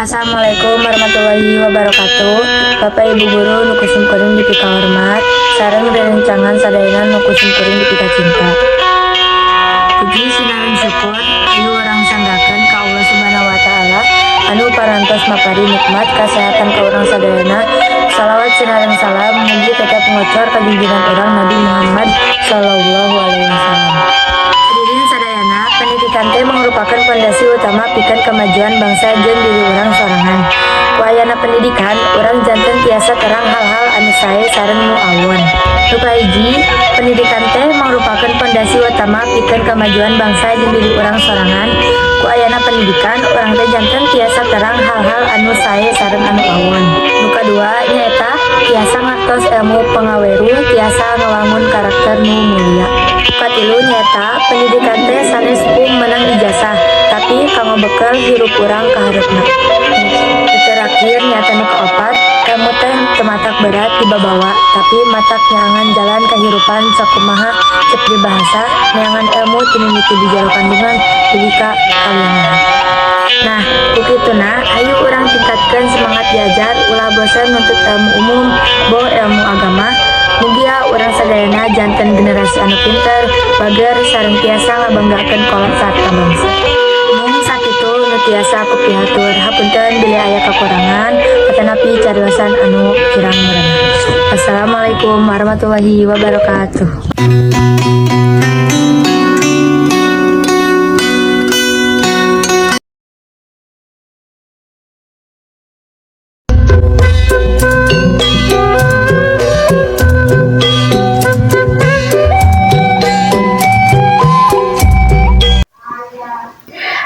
Assalamualaikum warahmatullahi wabarakatuh. Bapak Ibu guru nu ku simkuring dipika hormat, sareng rerencangan sadayana nu ku simkuring dipika cinta. Puji sinareng syukur ayo urang sanggakeun ka Allah Subhanahu wa Taala anu parantos mapari nikmat kesehatan ka urang sadayana. Salawat sinareng salam mugi tetap ngocor ka junjungan urang, Nabi Muhammad Sallallahu Alaihi Wasallam. Hadirin sadayana, pendidikan teh merupakan fondasi utama pikeun kemajuan bangsa jeung diri urang sorangan. Ku ayana pendidikan, urang janten tiasa terang hal-hal anu sae sareng nu awon. Nu kahiji, pendidikan teh merupakan fondasi utama pikeun kemajuan bangsa jeung diri urang sorangan. Ku ayana pendidikan, urang teh janten tiasa terang hal-hal anu sae sareng anu awon. Nu kadua nyaeta tiasa ngartos ilmu pangaweruh, tiasa ngawangun karakter nu mulia. Nu katilu nyaeta pendidikan teh sanes mung menang ijazah, tapi kanggo bekel hirup urang ka hareupna. Nu terakhir nyaeta nu kaopat, ilmu teh teu matak berat dibabawa, tapi matak nyaangan jalan kahirupan. Sakumaha cek peribahasa, neangan ilmu ti mimiti di jero kandungan dugi ka kaliangan. Nah, ku kituna ayo urang tingkatkeun semangat diajar, ulah bosen nuntut ilmu umum boh ilmu agama. Mugia urang sadayana janten generasi anu pinter, bager, sareng tiasa ngabanggakeun kolot sarta bangsa. Mung sakitu nu tiasa aku pihatur. Hapunten bilih aya kakurangan atanapi cariosan anu kirang merenah. Assalamualaikum warahmatullahi wabarakatuh.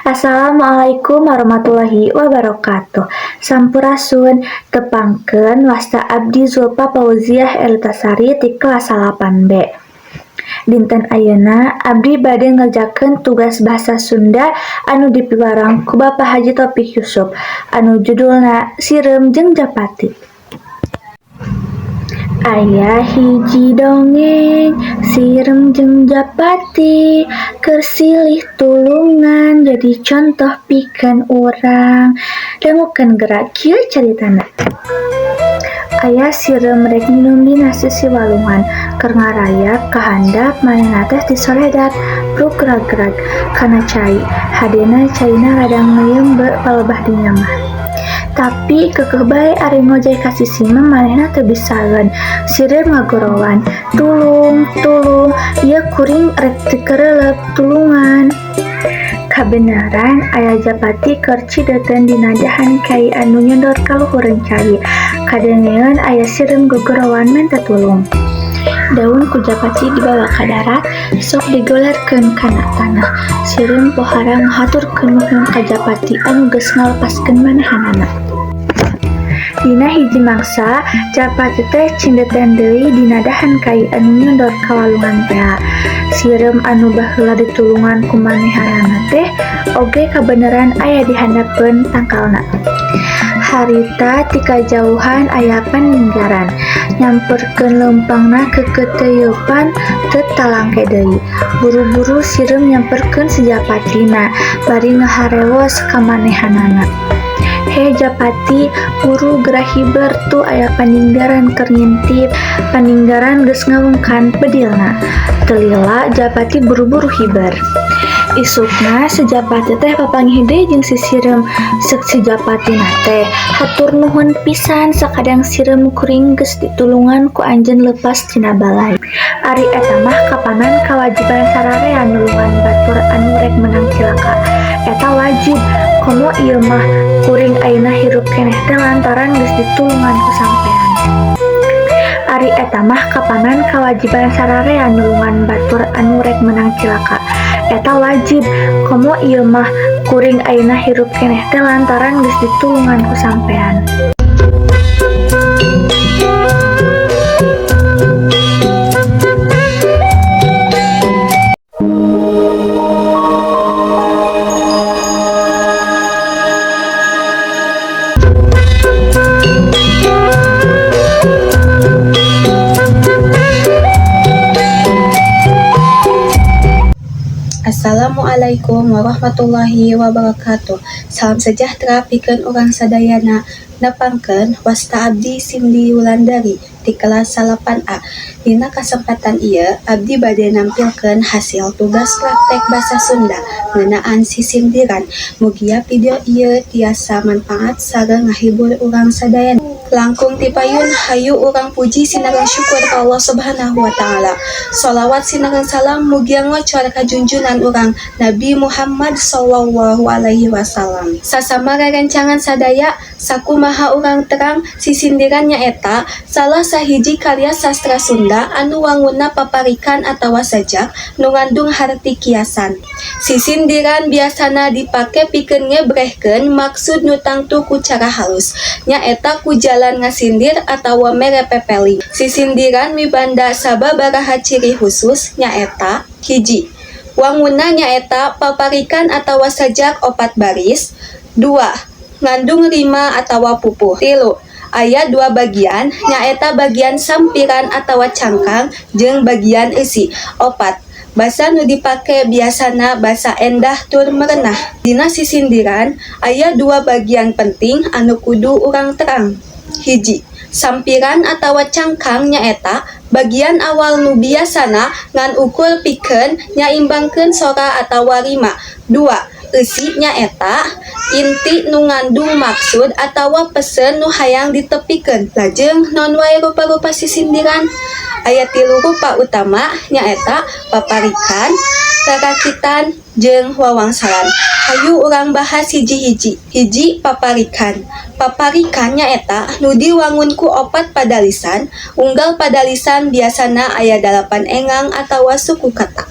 Assalamualaikum warahmatullahi wabarakatuh. Sampurasun, tepangkeun, wasta abdi Zulfa Fauziah Elitasari ti kelas 8B. Dinten ayeuna abdi bade ngerjakeun tugas bahasa Sunda anu dipiwarang ku Bapak Haji Topik Yusuf anu judulna Sireum jeung Japati. Aya hiji dongeng sireum jeung japati keur silih tulungan, jadi contoh pikeun urang. Dangukeun geura, kieu caritana. Aya sireum rek nginum dina sisi walungan. Keur ngarayap ka handap, manehna teh tisoledat rugrag kana cai. Hadena caina rada ngeuyeum palebah dinya mah. Tapi keukeuh bae ari ngojay ka sisi mah manehna teu bisaeun. Sireum ngagorowan, "Tulung, tulung, ieu kuring rek tikeureuleub, tulungan." Kabeneran aya japati keur cideutkeun dina dahan kai anu nyondor ka luhureun cai. Kadengeun aya sireum gogorowan menta tulung. Daun ku japati dibawa ka darat, sok digolerkeun kana tanah. Sireum pohara ngahaturkeun nuhun ka japati anu geus ngalepaskeun manehanana. Dina hiji mangsa, japati teh cindeuten deui dina dahan kai anu nyondor ka walungan tea. Sireum anu baheula ditulungan ku manehanana teh oge kabeneran aya di handapeun tangkalna. Harita ti kajauhan aya paninggaran nyamperkeun leumpangna keukeuteuyeupan, teu talangke deui. Buru-buru sireum nyamperkeun si japatina bari ngaharewos ka manehanana, "He japati, buru geura hiber, tuh aya paninggaran keur ngintip." Paninggaran geus ngawengkan bedilna. Teu lila japati buru-buru hiber. Isukna si japati teh papanggih deui jeung si sireum. Ceuk si japatina teh, "Hatur nuhun pisan sakadang sireum, kuring geus ditulungan ku anjeun leupas tina balai." Ari eta mah kapanan kawajiban sararea nulungan batur anu rek meunang cilaka. Eta wajib. Komo ieu mah kuring ayeuna hirup keneh teh lantaran geus ditulungan ku sampean. Ari eta mah kapanan kawajiban sararea nulungan batur anu rek meunang cilaka. Eta wajib. Komo ieu mah kuring ayeuna hirup keneh teh lantaran geus ditulungan ku sampean. Assalamualaikum warahmatullahi wabarakatuh. Salam sejahtera pikeun urang sadayana. Nepangkeun, wasta abdi Cindy Wulandari ti kelas 8A. Dina kasempatan ieu abdi bade nampilkeun hasil tugas praktek basa Sunda ngeunaan sisindiran. Mugia video ieu tiasa manfaat sareng ngahibur urang sadayana. Langkung ti payun, hayu urang puji sinareng syukur ka Allah Subhanahu wa Ta'ala. Sholawat sinareng salam mugia ngocor ka junjunan urang Nabi Muhammad sallallahu alaihi wasallam. Sasama rerencangan sadaya, sakumaha urang terang, sisindiran nyaeta salah sahiji karya sastra Sunda anu wangunna paparikan atawa sajak nu ngandung harti kiasan. Sisindiran biasana dipake pikeun ngebrehkeun maksud nu tangtu ku cara halus, nyaeta ku jalan ngasindir atawa mere pepeling. Sisindiran mibanda sababaraha ciri khusus, nyaeta: 1. Wangunna nyaeta paparikan atawa sajak opat baris. 2. Ngandung rima atawa pupuh. 3. Aya dua bagian, nyaeta bagian sampiran atawa cangkang jeung bagian eusi. 4. Basa nu dipake biasana basa endah tur merenah. Dina sisindiran aya dua bagian penting anu kudu urang terang. 1. Sampiran atawa cangkang nyaeta bagian awal nu biasana ngan ukur pikeun nyaimbangkeun sora atawa rima. 2. Eusi nyaeta inti nu ngandung maksud atawa pesen nu hayang ditepikeun. Lajeng, naon wae rupa-rupa sisindiran? Aya tilu rupa utama, nyaeta paparikan, rarakitan, jeung wawangsalan. Hayu urang bahas hiji-hiji. 1. Paparikan. Paparikan nyaeta nu diwangun ku opat padalisan. Unggal padalisan biasana aya dalapan engang atawa suku kata.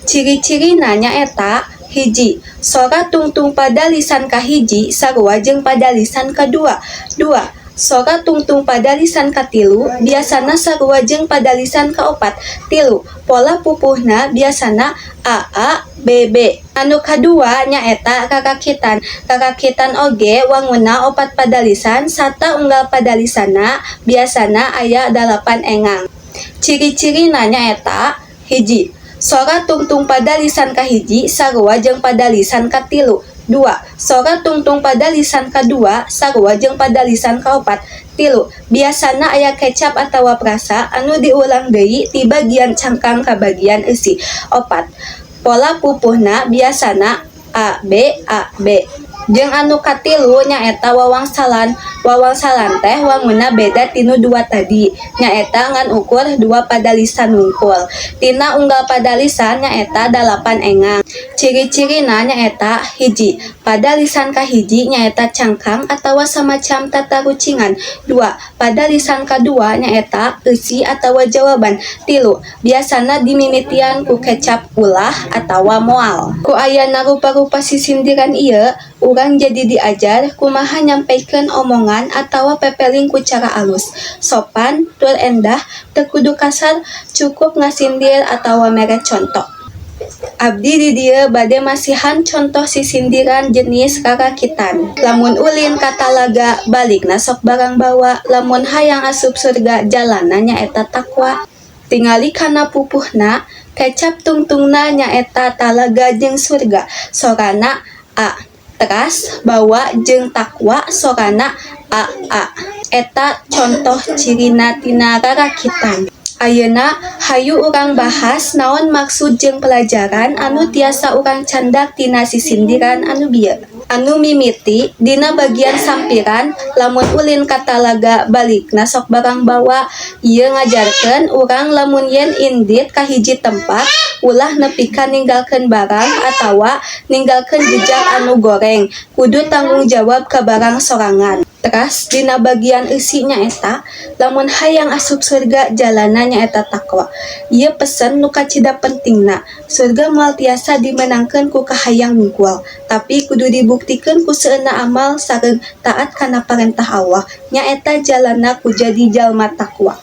Ciri-cirina nyaeta: 1. Sora tungtung padalisan kahiji sarua jeung padalisan kadua. 2. Sora tungtung padalisan katilu biasana sarua jeung padalisan kaopat. 3. Pola pupuhna biasana A A B B. Anu kadua nyaeta rarakitan. Rarakitan oge wangunna opat padalisan sarta unggal padalisanna biasana aya dalapan engang. Ciri-cirina nyaeta: 1. Sora tungtung padalisan kahiji sarua jeung padalisan katilu. 2. Sora tungtung padalisan kadua sarua jeung padalisan kaopat. 3. Biasana aya kecap atawa frasa anu diulang deui ti bagian cangkang ka bagian eusi. 4. Pola pupuhna biasana A B A B. Jeung anu katilu nyaeta wawangsalan. Wawangsalan teh wangunna beda tinu dua tadi, nyaeta ngan ukur dua padalisan wungkul. Tina unggal padalisan nyaeta dalapan engang. Ciri-cirina nyaeta: 1. Padalisan kahiji nyaeta cangkang atawa samacam tatarucingan. 2. Padalisan kadua nyaeta eusi atawa jawaban. 3. Biasana dimimitian ku kecap ulah atawa moal. Ku ayana rupa-rupa sisindiran ieu, urang jadi diajar kumaha nyampaikan omongan atawa pepeling ku cara alus, sopan tur endah, teu kudu kasar, cukup ngasindir atawa mere conto. Abdi di dieu bade masihan contoh sisindiran jenis rarakitan. Lamun ulin ka talaga, balikna sok barang bawa. Lamun hayang asup surga, jalanna nyaeta takwa. Tingali kana pupuhna, kecap tungtungna nyaeta talaga jeung surga, sorana A. Teras bawa jeung takwa, sorana A A. Eta contoh cirina tina rarakitan. Ayeuna hayu urang bahas naon maksud jeung pelajaran anu tiasa urang candak tina sisindiran anu bieu. Anu mimiti dina bagian sampiran, lamun ulin ka talaga, balikna sok barang bawa, ieu ngajarkeun urang lamun yen indit ka hiji tempat, ulah nepi ka ninggalkeun barang atawa ninggalkeun jejak anu goreng, kudu tanggung jawab ka barang sorangan. Teras dina bagian eusi nyaeta lamun hayang asup surga, jalanna nyaeta takwa. Ieu pesen nu kacida pentingna. Surga moal tiasa dimenangkeun ku kahayang wungkul, tapi kudu dibuktikeun ku seueurna amal sareng taat kana parentah Allah, nyaeta jalanna ku jadi jalma takwa.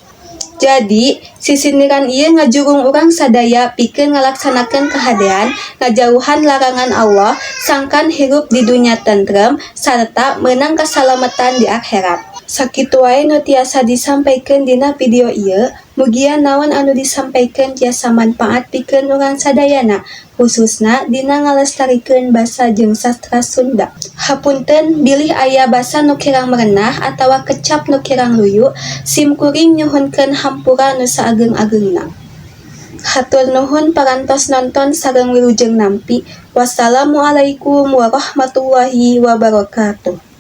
Jadi, sisindiran ieu ngajurung urang sadaya pikeun ngalaksanakeun kahadean, ngajauhan larangan Allah, sangkan hirup di dunya tentrem sarta meunang kasalametan di akhirat. Sakitu wae nu tiasa disampaikeun dina video ieu, mugia naon anu disampaikeun tiasa manfaat pikeun urang sadayana, khususna dina ngalestarikeun basa jeung sastra Sunda. Hapunten bilih aya basa nu kirang merenah atawa kecap nu kirang luyu, sim kuring nyuhunkeun hampura nu saageng-agengna. Hatur nuhun parantos nonton sareng wilujeng nampi. Wassalamualaikum warahmatullahi wabarakatuh.